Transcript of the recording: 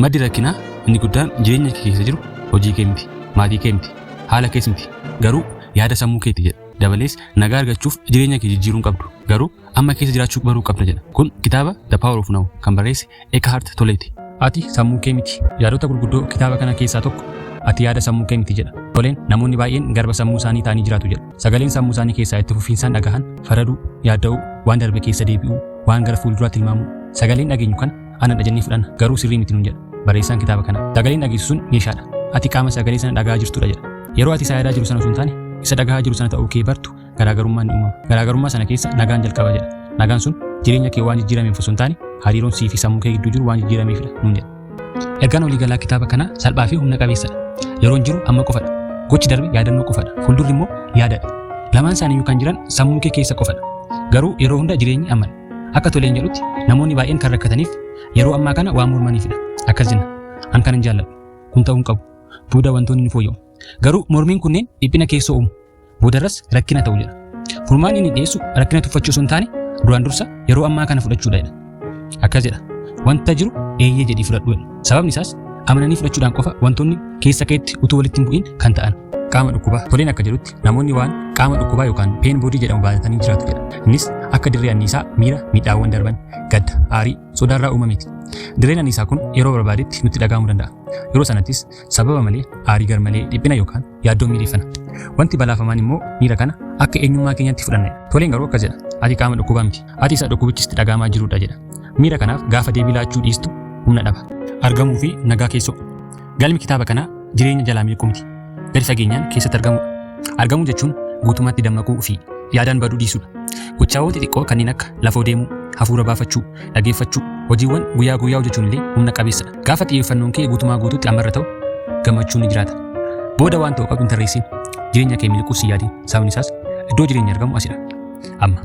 Maddi rakkinaa inni guddaan jireenya kee keessa jiru hojii kee miti, maatii kee miti, haala kees miti, garuu yaada sammuu keeti jedha. Dabalees nagaa argachuuf jireenya kee jijjiiruu hin qabdu, garuu amma keessa jiraachuu baruu qabda jedha. Kun kitaaba The Power of Now kan barreesse Eckhart Tolleeti. Ati sammuu kee miti. Yaadota gurguddoo kitaaba kana keessaa tokko ati yaada sammuu kee miti jedha. Tolleen namoonni baay'een garba sammuu isaanii ta'anii jiraatu jedha. Sagaleen sammuu isaanii keessaa itti fufiinsaan dhagahan faraduu, yaadda'uu, waan darbe keessa deebi'uu, waan gara fuulduraa tilmaamuu. Sagaleen dhageenyu kana anadha jennee fudhanna, garuu sirrii miti nuun jedha barreessaan kitaaba kanaa. Sagaleen dhageessu sun meeshaadha. Ati qaama sagalee sana dhaga'aa jirtudha jedha. Yeroo ati isa yaadaa jiru sana osoo hin taane isa dhaga'aa jiru sana ta'uu kee bartu garaagarummaan ni uumama. Garaagarummaa sana keessa nagaan jalqaba jedha. Nagaan sun jireenya kee waan jijjiirameef osoo hin taane hariiroon sii fi sammuu kee gidduu jiru waan jijjiirameefidha nuun jedha. Ergaan waliigalaa kitaaba kanaa salphaa fi humna qabeessadha. Yeroon jiru amma qofadha. Gochi darbe yaadannoo qofadha. Fuuldurri immoo yaadadha. Lamaan isaaniiyyuu kan jiran sammuu kee keessa qofadha. Garuu yeroo hunda jireenyi ammadha. Akka Toleen jedhutti namoonni baay'een kan rakkataniif yeroo ammaa kana waan mormaniifidha. Akkas jenna. An kanan jaalladhu. Kun ta'uu hin qabu. Booda wantoonni ni fooyya'u. Garuu mormiin kunneen dhiphina keessoo uumu. Boodarras rakkina ta'u jedha. Furmaanni inni dhiyeessu rakkina tuffachuu osoo hin taane duraan dursa yeroo ammaa kana fudhachuudha jedha. Akkas jedha. Wanta jiru eeyyee jedhii fudhadhu jedha. Sababni isaas amananii fudhachuudhaan qofa wantoonni keessa keetti utuu walitti hin bu'in kan ta'an. Qaama dhukkubaa. Toleen akka jedhutti namoonni waan qaama dhukkubaa yookaan pain body jedhamu baatanii jiraatu jedha. Innis akka dirree anniisaa miira miidhaawwan darban, gadda, aarii, sodaarraa uumameeti. Dirreen anniisaa kun yeroo barbaadetti nutti dhaga'amuu danda'a. Yeroo sanattis sababa malee aarii garmalee, dhiphina yookaan yaaddoo miireeffana. Wanti balaafamaan immoo miira kana akka eenyummaa keenyatti fudhanna. Toleen garuu akkas jedha. Ati qaama dhukkubaa miti. Ati isa dhukkubichi sitti dhaga'amaa jirudha jedha. Miira kanaaf gaafa deebii laachuu dhiistu humna dhaba. Argamuu fi nagaa keessoo. Galmi kitaaba kanaa jireenya jalaa miliquu miti. Gadi fageenyaan keessatti argamuudha. Argamuu jechuun guutummaatti dammaquu fi yaadaan baduu dhiisuudha. Gochaawwan xixiqqoo kanneen akka lafoo deemuu, hafuura baafachuu, dhageeffachuu, hojiiwwan guyyaa guyyaa hojjechuun illee humna qabeessadha. Gaafa xiyyeeffannoon kee guutumaa guutuutti ammarra ta'u gammachuun ni jiraata. Booda waan ta'u qabdu hin tarreessin. Jireenya kee miliquuf si yaadin. Sababni isaas iddoo jireenyi argamu asidha. Amma.